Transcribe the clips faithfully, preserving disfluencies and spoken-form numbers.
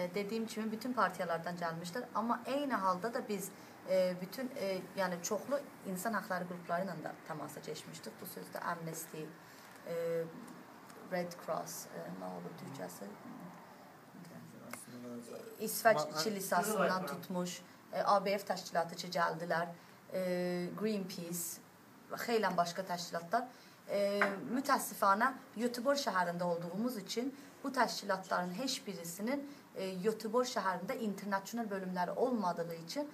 دئدیییم کیمی، بوتون پارتییالاردان گلمیشلر، آمما عینی حالدا دا بیز، ائ، بوتون، ائ، یعنی چوخلو اینسان حاقلاری قروپلاری ایله ده تماسا کئچمیشدیک. بو سؤزده Amnesty، ائ، Red Cross، ائ، نه اولور تورکجه‌سی؟ ایسوئچ کلیساسیندان توتموش، ائ، ABF تشکیلاتی کی، گلدیلر، ائ، Greenpeace، خیلی باشقا تشکیلاتلار. ائ، متأسفانه، گؤته‌بورگ شهرینده اولدوغوموز اوچون بو تشکیلاتلارین هئچ بیریسی‌نین، ائ، گؤته‌بورگ شهرینده international بؤلوملری اولمادیغی اوچون، ائ،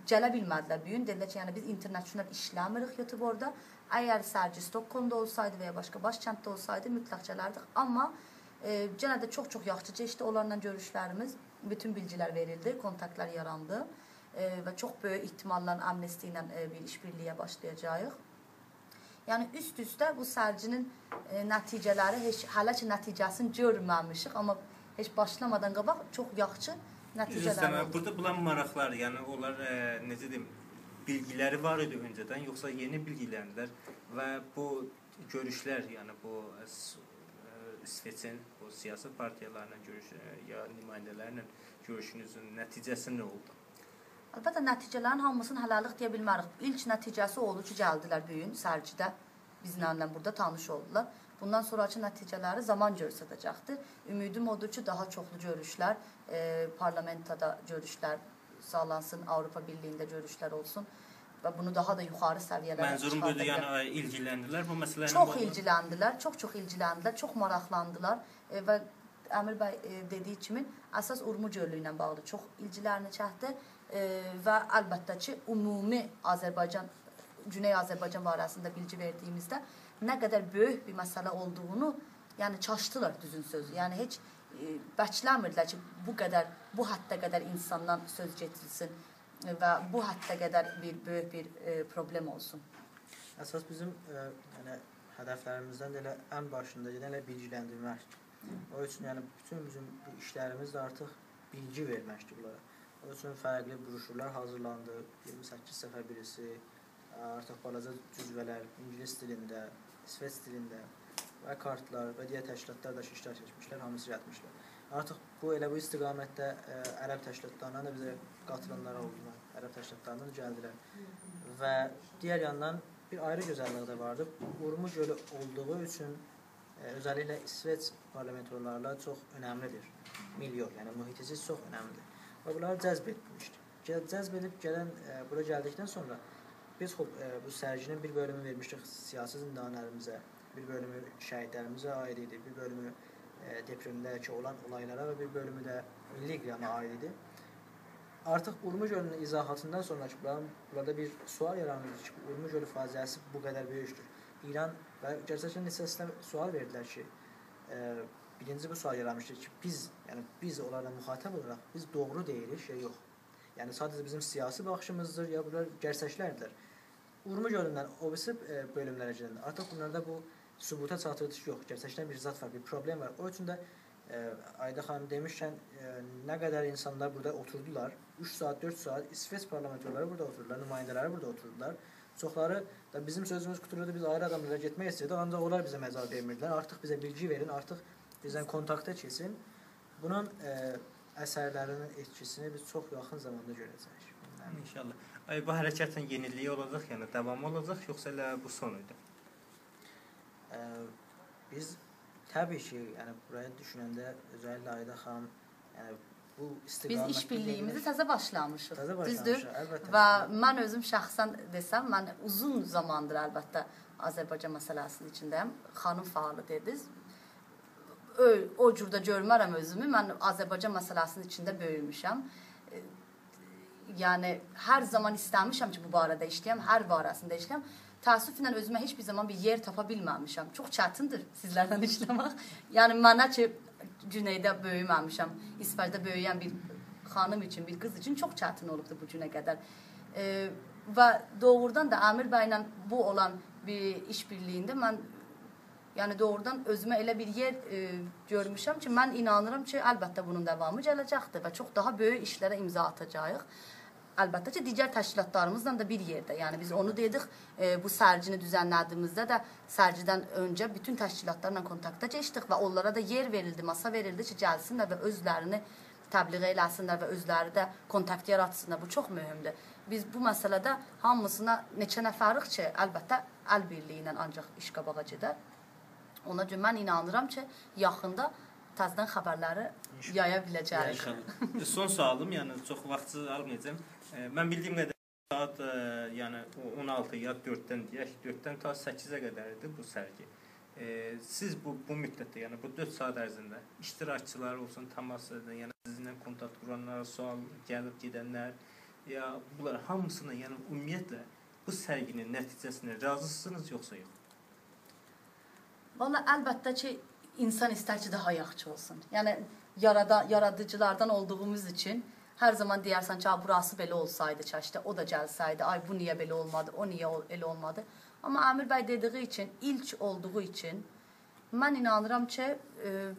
گله بیلمه‌دیلر بو گون. دئدیلر کی، یعنی بیز international ایشله‌میریک گؤته‌بورگدا. اگر سرگی استکهلمدا اولسایدی و یا باشقا باشکندده اولسایدی، مطلق گلردیک. آمما، ائ، یئنه ده چوخ-چوخ یاخشی کئچدی اونلارلا گؤروشلریمیز. بوتون بیلگیلر وئریلدی، کونتاکتلار یاراندی، ائ، و چوخ بؤیوک احتماللا Amnesty ایله، ائ، بیر ایش‌بیرلیگه باشلایاجاغیق. یعنی اوست-اوسته بو سرگی‌نین، ائ، نتیجه‌لری هئچ، هله کی نتیجه‌سینی گؤرمه‌میشیک، آمما هئچ باشلامادان قاباق چوخ یاخشی نتیجه‌لر اولدو. عذر ایسته‌ییرم، بورادا بونلار ماراقلیدیر. یعنی اونلار، ائ، نئجه دئییم، بیلگیلری وار ایدی اؤنجه‌دن، یوخسا یئنی بیلگیلندیلر و بو گؤروشلر، یعنی بو، ائ، س-، ائ، ایسوئچین بو سیاسی پارتییالارلا گؤروش، ائ، یا نماینده‌لرله گؤروشونوزون نتیجه‌سی نه اولدو؟ البته، نتیجه‌لرین هامیسینی هله‌لیک دئیه بیلمه‌ریک. ایلک نتیجه‌سی اولدو کی، گلدیلر بو گون سرگیده بیزیمله بورادا تانیش اولدولار. بوندان سونراکی نتیجه‌لری زامان گؤستره‌جکدیر. اومیدیم اودور کی، داها چوخلو گؤروشلر، ائ، پارلامئنتده گؤروشلر ساغلانسین، آوروپا بیرلیگینده گؤروشلر اولسون و بونو داها دا یوخاری سویه‌لره چیخاردیلار. منظوروم بودور، یعنی، ائ، ایلگیلندیلر بو مسئله ایله؟ چوخ ایلگیلندیلر، چوخ-چوخ ایلگیلندیلر، چوخ ماراقلاندیلار. ائ، و امیر بی، ائ، دئدیگی کیمی، اساس اورمو گؤلو ایله باغلی چوخ ایلگیلرینی چکدی. ائ، و البته کی، عمومی آذربایجان، گونئی آذربایجان باره‌سینده بیلگی وئردیگیمیزده نه قدر بؤیوک بیر مسئله اولدوغونو، یعنی چاشدیلار، دوزون سؤزو. یعنی هئچ، ائ، بکله‌میردیلر کی، بو قدر، بو حدده قدر اینساندان سؤز گئتیلسین و بو حدده قدر بیر بؤیوک بیر، ائ، پروبلئم اولسون. اساس بیزیم، ائ، یعنی، هدفلریمیزدن ده ائله ان باشیندا گئدن ائله بیلگیلندیرمک. او اوچون، یعنی، بوتون بیزیم بو ایشلریمیز ده آرتیق بیلگی وئرمکدیر بونلارا. او اوچون فرقلی بروشورلار حاضیرلاندی، اییرمی سککیز صفحه بیریسی، آرتیق بالاجا جزوه‌لر اینگیلیس دیلینده، ایسوئچ دیلینده و کارتلار و دیگر تشکیلاتلار دا کی، اشتراک ائتمیشلر، هامیسی گتمیشلر. آرتیق بو، ائله بو استقامتده، ائ، عرب تشکیلاتلاریندان دا بیزه قاتیلانلار اولدولار، عرب تشکیلاتلاریندان دا گلدیلر. و دیگر یاندان بیر آیری گؤزللیگی ده واردی. اورمو گؤلو اولدوغو اوچون ائ، اؤزللیکله ایسوئچ پارلامئنتاریلری چوخ اؤنملیدیر. میللی، یعنی محیط زیست چوخ اؤنملیدیر. و بونلاری جذب ائتمیشدی. گل-، جذب ائدیب گلن، ائ، بورا گلدیکدن سونرا بیز، خوب، ائ، بو سرگی‌نین بیر بؤلومونو وئرمیشدیک سیاسی زیندانیلاریمیزا، بیر بؤلومو شهیدلریمیزه عایید ایدی، بیر بؤلومو، ائ، دپرمده کی اولان اولایلارا و بیر بؤلومو ده میللی قیاما عایید ایدی. آرتیق اورمو گؤلونون ایضاحاتیندان سونرا کی، بورانین، بورادا بیر سؤال یارانیر کی، بو اورمو گؤلو فاجعه‌سی بو قدر بؤیوکدور. ایران و گئرچکدن نئچه سؤال وئردیلر کی، ائ، بیرینجی بو سؤال یارانمیشدیر کی، بیز، یعنی بیز اونلارلا مخاطب اولاراق بیز دوغرو دئییریک، یا یوخ. یعنی ساده‌جه بیزیم سیاسی باخیشیمیزدیر، یا بونلار گئرچکلردیر. اورمو گؤلوندن او بیریسی، ائ، بؤلوملره گئدنده آرتیق بونلاردا بو ثبوتا چاتیردی کی، یوخ، گئرچکدن بیر زاد وار، بیر پروبلئم وار. او اوچون ده، ائ، آیدا خانیم دئمیشکن، ائ، نه قدر اینسانلار بورادا اوتوردولار، اوچ ساعات، دؤرد ساعات ایسوئچ پارلامئنتاریلری بورادا اوتوردولار، نماینده‌لری بورادا اوتوردولار. چوخلاری دا بیزیم سؤزوموز قوتولوردو، بیز آیری آداملارا گئتمک ایسته‌ییردیک، آنجاق اونلار بیزه مجال وئرمیردیلر. آرتیق بیزه بیلگی وئرین، آرتیق بیزله کونتاکتا کئچین. بونون، ائ، اثرلری‌نین ائتکی‌سینی بیز چوخ یاخین زاماندا گؤره‌جه‌ییک. آمین. انشاءالله. آی، بو حرکتین یئنیلیگی اولاجاق، یعنی داوامی اولاجاق، یوخسا ائله بو سون ایدی؟ ائ، بیز طبیعی کی، یعنی بورایا دوشوننده اؤزللیکله آیدا خانیم، یعنی بو بیز استقامتده ایش‌بیرلیگیمیزی گئدیریک. تازه باشلامیشیق. تازه دوزدور؟ باشلامیشیق، البته. و من اؤزوم شخصاً دئسم، من اوزون زاماندیر البته آذربایجان مسئله‌سی‌نین ایچینده‌یم. خانیم فعالی دئدینیز. او، او جور ده گؤرمه‌رم اؤزومو. من آذربایجان مسئله‌سی‌نین ایچینده بؤیوموشم. ائ، یعنی، هر زامان ایسته‌میشم کی، بو باره‌ده ایشله‌یم، هر باره‌سینده ایشله‌یم. تأسفله اؤزومه هئچ بیر زامان بیر یئر تاپا بیلمه‌میشم. چوخ چتیندیر سیزلرله ایشله‌مک. یعنی، منه کی، گونئیده بؤیومه‌میشم، ایسوئچده بؤیوین بیر خانیم اوچون، بیر قیز اوچون چوخ چتین اولوبدور بو گونه قدر. ائ، و دوغرودان دا امیر بی‌له بو اولان بیر ایش‌بیرلیگینده من یعنی دوغرودان اؤزومه ائله بیر یئر، ائ، گؤرموشم کی، من اینانیرام کی، البته بونون داوامی گله‌جکدیر و چوخ داها بؤیوک ایشلره امضا آتاجاغیق. البته کی، دیگر تشکیلاتلاریمیزلا دا بیر یئرده. یعنی بیز اونو دئدیک، ائ، بو سرگینی دوزنله‌دیگیمیزده ده سرگیدن اؤنجه بوتون تشکیلاتلارلا کونتاکتا کئچدیک و اونلارا دا یئر وئریلدی، ماسا وئریلدی کی، گلسینلر و اؤزلرینی تبلیغ ائله‌سینلر و اؤزلری ده کنتاکت یاراتسینلار. بو چوخ مهمدور. بیز بو مسئله‌ده هامیسینا نئچه نفریک کی، البته، ال بیرلیگی ایله آنجاق ایش قاباغا گئدر. اونا گؤره من اینانیرام کی، یاخیندا تزه‌دن خبرلری انشاءالله. یایا بیله‌جه‌ییک. انشاءالله. سون سؤالیم، یعنی چوخ واختینیزی آلمایاجاغام. ائ، من بیلدیگیم قدر ساعت، ائ، یعنی او اون آلتی یا دؤرددن دئیک، دؤرددن تا سککیزه قدر ایدی بو سرگی. ائ، سیز بو، بو مدتده، یعنی بو دؤرد ساعت عرضینده اشتراکچیلار اولسون، تماس ائدن، یعنی سیزینله کنتاکت قورانلارا، سؤال گلیب گئدنلر، یا بونلار هامیسینا، یعنی عمومیتله بو سرگی‌نین نتیجه‌سینه راضی‌سینیز یوخسا یوخ؟ والله، البته کی، اینسان ایستر کی، داها یاخشی اولسون. یعنی، یارادا-، یارادیجیلاردان اولدوغوموز اوچون هر زامان دئیرسن کی، «آ، بوراسی بئله اولسایدی، کئشکه او دا گلسه‌یدی، آی، بو نییه بئله اولمادی، او نییه اول-، ائله اولمادی؟» آمما امیر بی دئدیگی اوچون، ایلک اولدوغو اوچون من اینانیرام کی، ائ،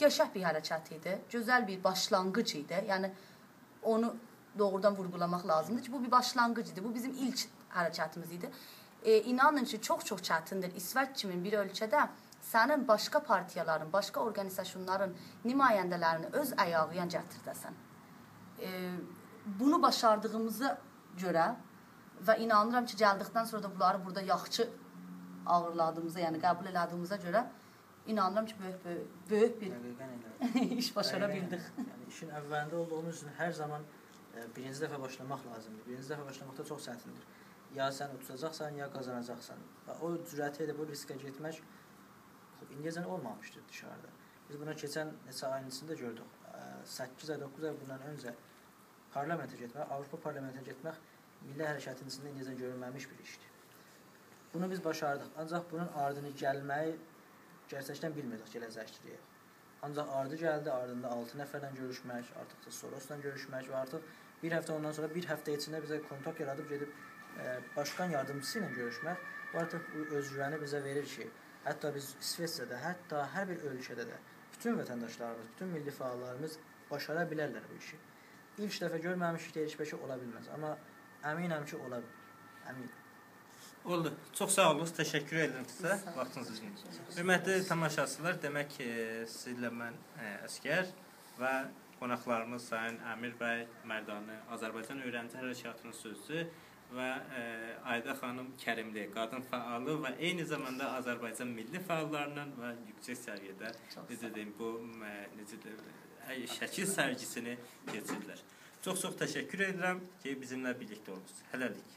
قشنگ بیر حرکت ایدی، گؤزل بیر باشلانغیج ایدی. یعنی، اونو دوغرودان وورغولاماق لازیمدیر کی، بو بیر باشلانغیج ایدی. بو بیزیم ایلک حرکتیمیز ایدی. ائ، اینانین کی، چوخ-چوخ چتیندیر. ایسوئچ کیمی بیر اؤلکه‌ده سنین باشقا پارتیالارین، باشقا اورقانیزاسیونلارین نماینده‌لرینی اؤز آیاغینان گتیرده‌سن. ائ، بونو باشاردیغیمیزا گؤره و اینانیرام کی، گلدیکدن سونرا دا بونلاری بورادا یاخشی آغیرلادیغیمیزا، یعنی قبول ائله‌دیگیمیزه گؤره اینانیرام کی، بؤیوک، بؤیوک، بؤیوک بیر دقیقاً ائله. ایش باشارا دقیقاً بیلدیک. ائله. یعنی، ایشین اولینده اولدوغوموز اوچون هر زامان، ائ، بیرینجی دفعه باشلاماق لازیمدیر. بیرینجی دفعه باشلاماقدا چوخ چتیندیر. یا سن اوتوزاجاقسان، یا قازاناجاقسان. و او جرأتی ائدیب او ریسکه گئتمک، خوب، ایندیه‌جن اولمامیشدی دیشاریدا. بیز بونو کئچن نئچه آیین ایچینده گؤردوک. ائ، سککیز آی، دوققوز آی بوندان اؤنجه پارلامئنته گئتمک، آوروپا پارلامئنتینه گئتمک میللی حرکتین ایچینده ایندیه‌جن گؤرونمه‌میش بیر ایشدیر. بونو بیز باشاردیق، آنجاق بونون آردینی گلمه‌یی گئرچکدن بیلمیردیک گله‌جکدیر دئیه. آنجاق آردی گلدی، آردیندا آلتی نفرله گؤروشمک، آرتیق دا سوروسلا گؤروشمک و آرتیق بیر هفته، اوندان سونرا بیر هفته ایچینده بیزه کنتاکت یارادیب گئدیب، ائ، باشقان یاردیمجیسی ایله گؤروشمک. بو آرتیق بو اؤزگوونی بیزه وئریر کی، حتی بیز ایسوئچده ده، حتی هر بیر اؤلکه‌ده ده بوتون وطنداشلاریمیز، بوتون میللی فعاللاریمیز باشارا بیلرلر بو ایشی. ایلک دفعه گؤرمه‌میشیک، دئییریک بلکه اولا بیلمز، آمما امینم کی، اولا بیلیر. امینم. اولدو. چوخ ساغ اولون، تشکر ائدیرم سیزه، ساغ اولون. واختینیز اوچون. حؤرمتلی تاماشاچیلار، دئمک، ائ، سیزله من، ائ، عسگر و قوناقلاریمیز سایین امیر بی مردانی، آذربایجان اؤیرنجی حرکاتینین سؤزچوسو و، ائ، آیدا خانیم کریملی، قادین فعالی و عینی زاماندا آذربایجان میللی فعاللاریندان و یوکسک سویه‌ده، چوخ نئجه ساغ اولون. دئییم، بو، ائ، نئجه دئییم، ائ، شکیل سرگیسینی کئچیردیلر. چوخ-چوخ تشکر ائدیرم کی، بیزیمله بیرلیکده اولموسونوز. هله‌لیک.